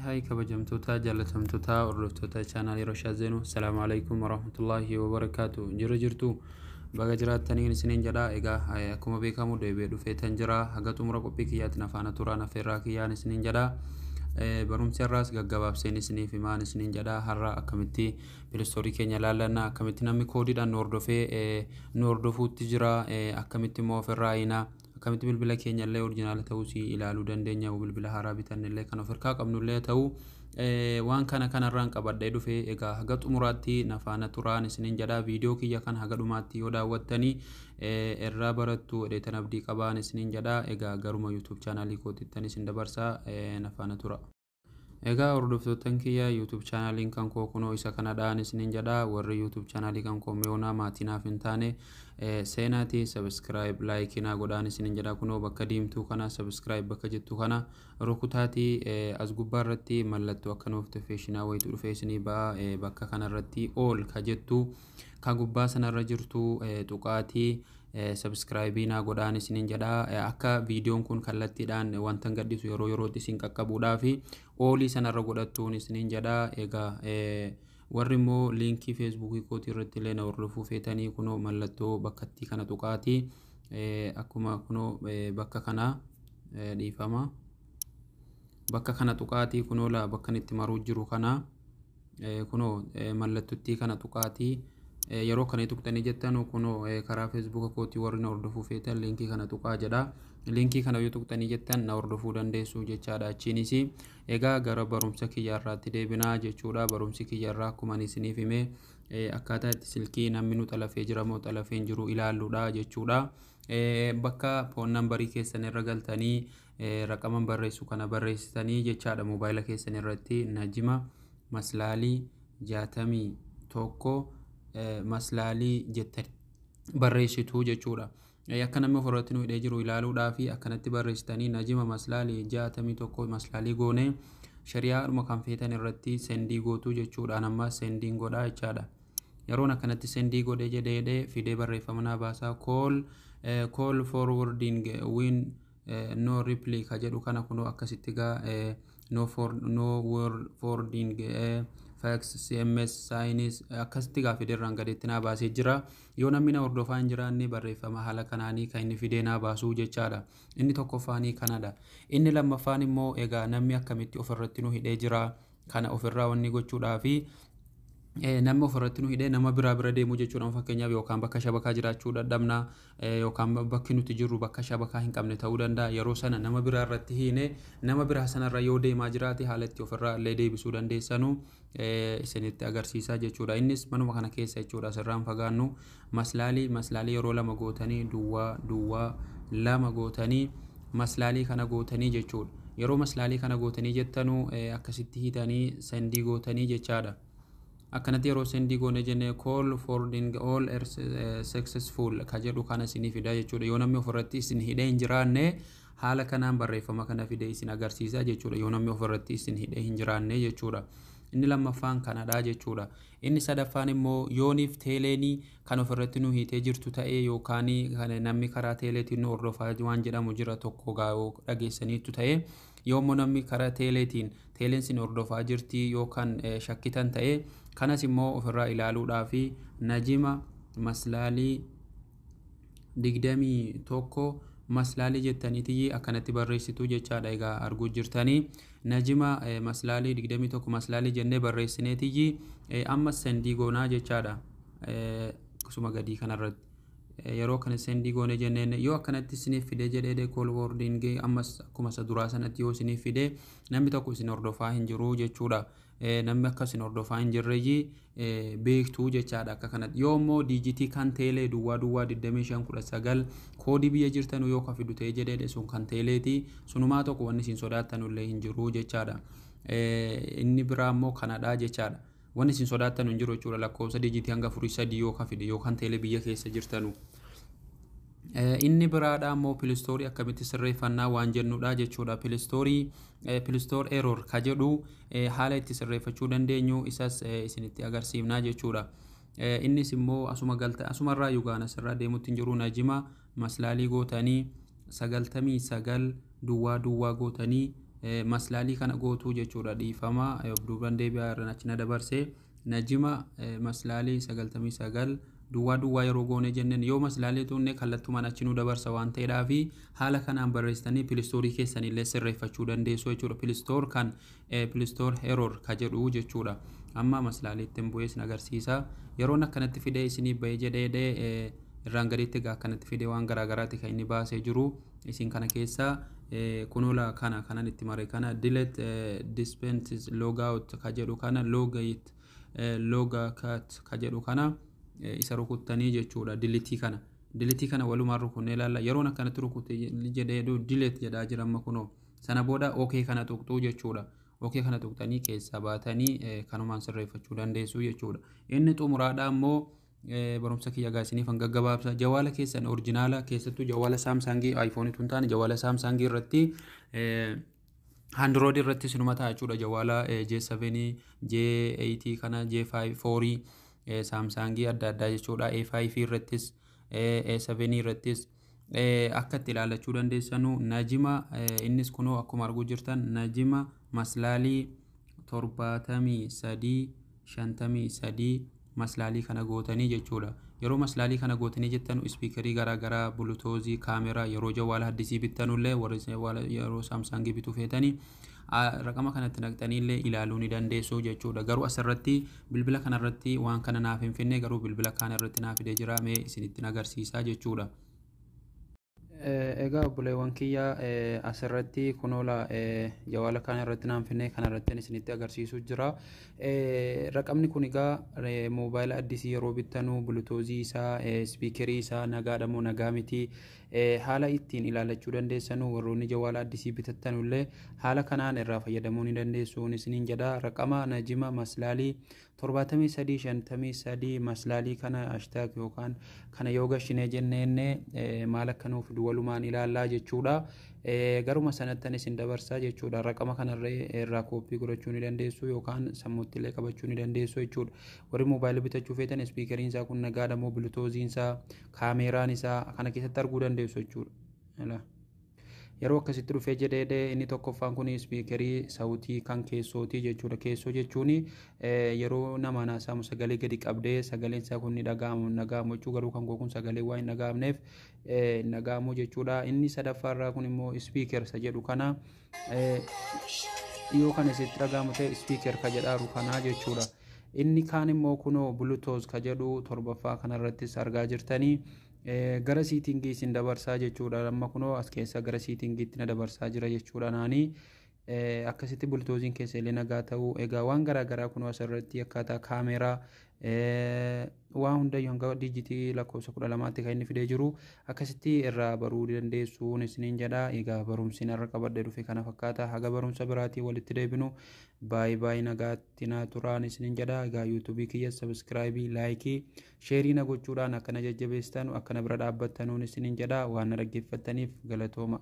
Hi, kabajamtoota, jaalatamtoota, hordoftoota chaanaalii Rashaa Zeenuu, salaamu alaikum warahmatullaahi wabarakaatu. Jira jirtu, baga jiraattaniin isiniin jedha. Egaa akkuma beekamu deebi'ee dhufeetan jira. Haga xumura qophii kiyyaatiin afaana turaan affeerraa kiyyaan isiniin jedha. Barumsi har'aas gaggabaabseen isiniif himaan isiniin jedha. Har'a akkamitti Play Store keenya ilaallanna, akkamitti namni koodiidhaan nu hordofee nu hordofuutti jira, akkamitti immoo ofirraa hiina, akkamitti bilbila keenya illee original ta'uus ilaaluu dandeenya, bilbila haaraa bitanne illee kan of harkaa qabnu illee ta'u, waan kana kanarraan qabadhee dhufe. Egaa haga xumuraatti nafaana turaan isiniin jedha. Viidiyoo kiyya kan haga dhumaatti yoo daawwattanii irraa barattu jedheetan abdii qabaan isiniin jedha. Egaa garuma YouTube chaanaalii kootittan isin dabarsaa, nafaana tura. Egaa hordoftoottan kiyya, YouTube chaanaaliin kan koo kunoo isa kanadhaan isiniin jedha. Warri YouTube chaanaalii kan koo mi'oonaa maatii naaf hin taane, seenaatii subscribe, like naa godhaan isiniin jedha. Kunoo bakka diimtuu kana, subscribe bakka jettu kana rukutaatii, as gubbaa irratti mallattoo akka notificationaa wayitu dhufee isinii ba'a. Bakka kanarratti all ka jettu ka gubbaa sanarra jirtu tuqaatii subscribe naa godhaan isiniin jedha. Akka viidiyoon kun kallattiidhaan wanta gadhiisu yeroo yerootti isin qaqqabuudhaaf allii sanarra godhattuun isiniin jedha. Egaa warri immoo liinkii Feesbuukii kootii irratti illee na hordofuu feetanii, kunoo mallattoo bakkattii kana tuqaatii, akkuma kunoo bakka kana, dhiifama, bakka kana tuqaatii, kunoo laa bakka itti maruu jiru kana, kunoo mallattottii kana tuqaatii. Yeroo kana tuqxanii jettan, kunoo karaa Feesbuuka kootii warri na hordofuu feetan liinkii kana tuqaa jedha. Liinkii kana yoo tuqxanii jettan na hordofuu dandeessu jechaadha. Achiinis egaa gara barumsa kiyyaarraatti deebinaa jechuudha. Barumsi kiyyaarraa akkuma ani isiniif hime akkaataa itti silkii namni nu xalafee jira moo xalafee hin jiru ilaalluudha jechuudha. Bakka phone numberii keessan irra galtanii raqaman barreessu kana barreessitanii jechaadha. Moobaayila keessan irratti Najima maslaalii 61 maslaalii jettanii barreessitu jechuudha. Akka namni ofirratti nu hidhee jiru ilaaluudhaa fi akkanatti barreessitanii Najima maslaalii 61 maslaalii goonee shari'aadhuma kan feetan irratti send gootuu jechuudha. Amma sendiin godhaa jechaadha. Yeroon akkanatti send godhee jedhee fidee barreeffama naa baasaa, call forwarding with no reply ka jedhu kana. Kunoo akkasitti gaa no for no forwarding fax, SMS, signs akkasitti gaa fideerraan gadeetti naa baasee jira. Yoo namni na hordofaa hin jiraanne barreeffama haala kanaanii kan inni fidee naa baasuu jechaadha. Inni tokkoffaanii kanadha. Inni lammaffaan immoo egaa namni akkamitti ofirratti nu hidhee jira kana ofirraa wanni gochuudhaa fi namni ofirratti nu hidhee nama biraa bira deemuu jechuudha. Fakkeenyaaf yookaan bakka shabakaa jiraachuu dadhabna, yookaan bakki nuti jirru bakka shabakaa hin qabne ta'uu danda'a. Yeroo sana nama biraa irratti hiine nama biraa sanarra yoo deemaa jiraate haala itti ofirraa illee deebisuu dandeessanu isinitti agarsiisaa jechuudha. Innis manuma kana keessa jechuudha. Asirraan fagaannu maslaalii maslaalii yeroo lama gootanii, duwwaa duwwaa lama gootanii, maslaalii kana gootanii jechuudha. Yeroo maslaalii kana gootanii jettanuu akkasitti hiitanii send gootanii jechaadha. Akkanatti yeroo send goone jennee call forwarding all successful ka jedhu kana isinii fida jechuudha. Yoo namni ofirratti isin hidhee hin jiraanne haala kanaan barreeffama kana fide isin agarsiisa jechuudha, yoo namni ofirratti isin hidhee hin jiraanne jechuudha. Inni lammaffaan kanadha jechuudha. Inni sadaffaan immoo yooniif teeleenii kan ofirratti nu hiitee jirtu ta'ee yookaan kan namni karaa teeleetiin nu hordofaa waan jedhamu jira tokko gaa'oo dhageessaniitu ta'ee, yoommoo namni karaa teeleetiin teeleen sin hordofaa jirti yookaan shakkitan ta'ee, kanas immoo ofirraa ilaaluudhaa fi Najima maslaalii 21 maslaalii jettaniitii akkanatti barreessitu jechaadha. Egaa arguu jirtanii, Najima maslaalii 21 maslaalii jennee barreessineetiyyi amma send goonaa jechaadha. Akkasuma gadii kanarratti yeroo kana send goone jenneen, yoo akkanatti isiniif fide jedhee call forwarding ammas akkuma isa duraa sanatti yoo isiniif fide, namni tokko isin hordofaa hin jiru jechuudha. Namni akka isin hordofaa hin jirre beektuu jechaadha akka kanatti. Yoo immoo diijitii kan teelee duwwaa duwwaa 25 19 koodii biyya jirtan yoo ka fidu ta'ee jedhee, sun kan teeleeti, sunumaa tokko wanni isin sodaattan illee hin jiru jechaadha. Inni biraa immoo kanadha jechaadha. Wanni isin sodaattan hin jiru jechuudha, lakkoofsa diijitii hanga afurii sadii yoo ka fide, yoo kan teelee biyya keessa jirtanu. Inni biraadha immoo Play Store akkamitti sirreeffannaa waan jennudha jechuudha. Play Store, Play Store error ka jedhu haala itti sirreeffachuu dandeenyu isas isinitti agarsiifnaa jechuudha. Innis immoo asuma galta, asumarraa yugaan asirraa deemutti hin jiru. Najima maslaalii gootanii 99 duwwaa duwwaa gootanii Maslaalii kana gootuu jechuudha. Dhiifama, duuban deebi'aa, irraan achi na dabarse. Najima maslaalii 99 duwwaa duwwaa yeroo goone jenneen, yoo maslaalii tuunne kallattumaan achi nu dabarsa waan ta'eedhaafi haala kanaan barreessitanii Play Store keessanillee sirreeffachuu dandeessu jechuudha. Play Store kan Play Store error ka jedhu jechuudha. Amma maslaalii ittiin bu'ee isin agarsiisa. Yeroon akkanatti fidee isinii bahee jedhee, irraan gaditti egaa akkanatti fidee waan garaagaraati kan inni baasee jiru. Isin kana keessa kunuula kana kanan itti mare kana, delete dispense logout ka jedhu kana, logait logout ka jedhu kana isa rukuttanii jechuudha. Delete kana walumaan rukunnee ilaalla. Yeroon akkanatti rukute jedhee, delete jedhaa jira amma kunoo. Sana booda okay kana tuqxuu jechuudha. Okay kana tuqxanii keessaa baatanii kanumaan sirreeffachuu dandeessu jechuudha. Inni xumuraadha ammoo barumsa kiyya gaasiniif hanga gabaabsa. Jawaala keessan original, keessattuu jawaala Samsung, iPhone tun taane, jawaala Samsung irratti, Android irratti sinuma ta'a jechuudha. Jawaala J7, J8 kana, J5 4, Samsung adda addaa jechuudha. A5 irrattis, A7 irrattis akka itti ilaalachuu dandeessanu najima innis kunoo akkuma arguu jirtan najima maslaalii 73 53 maslaalii kana gootanii jechuudha. Yeroo maslaalii kana gootanii jettan, speaker garaagaraa, Bluetooth, kaameraa, yeroo jawaala haddisii bittanullee, warri yeroo Samsung bituu feetanii raqama kanatti naqxaniillee ilaaluu ni dandeessu jechuudha. Garuu asirratti bilbila kanarratti waan kana naaf hin finne, garuu bilbila kaan irratti naaf fidee jira, mee isinitti agarsiisaa jechuudha. Egaa obboleewwan kiyya, asirratti kunoola jawaala kaan irratti naan finne, kanarratti isinitti agarsiisuu jira. Raqamni kun egaa moobaayila addisii yeroo bittanuu Bluetooth isaa, speaker isaa nagaadha moo nagaa miti, haala ittiin ilaalachuu dandeessanu, warroonni jawaala addisii bitattanullee haala kanaan irraa fayyadamuu ni dandeessu isiniin jedha. Raqama najima maslaalii 73 53 maslaalii kana hashtag yookaan kana yoo gashinee jenneenne maal akka nuuf walumaan ilaallaa jechuudha. Garuma sanattan isin dabarsaa jechuudha. Raqama kanarree irraa copy godhachuu ni dandeessu yookaan sammuutti illee qabachuu ni dandeessu jechuudha. Warri moobaayilii bitachuu feetan, speakeriin isaa kun nagaadha moo, Bluetoothiin isaa, kaameeraan isaa kana keessatti arguu dandeessu jechuudha. Yeroo akkasitti dhufee jedhee, inni tokkoffaan kun speaker sautii kan keessootii jechuudha. Keessoo jechuun yeroo nama naasamu sagalee gadi qabdee sagaleen isaa kun ni dhaga'amu dhaga'amu jechuu. Garuu kan kun sagalee waan hin dhaga'amneef hin dhaga'amu jechuudha. Inni sadaffaarraa kun immoo speaker isa jedhu kana, yoo kan isitti dhaga'amu ta'e speaker ka jedhaaru kanaa jechuudha. Inni kaan immoo kunoo Bluetooth ka jedhu torbaffaa kanarrattis argaa jirtanii. Gara setting isin dabarsaa jechuudha. Amma kunoo as keessa gara settingiitti na dabarsaa jira jechuudha. Naanii akkasitti Bluetoothiin keessa illee nagaa ta'uu, egaa waan garaagaraa kunoo asirratti akkaataa kaameeraa waan hundayyuu hanga digit lakkoofsa 12tti kan inni fidee jiru akkasitti irraa baruu dandeessuun isiniin jedha. Egaa barumsi narra qabadhee dhufe kana fakkaata. Haga barumsa biraatii walitti deebinu, baay'ee baay'ee nagaatti naa turaan isiniin jedha. Egaa YouTube kiyya subscribe, like, share na gochuudhaan akkana jajjabeessitan, akkana bira dhaabbattanuun isiniin jedha. Waan na dhaggeeffattaniif galatooma.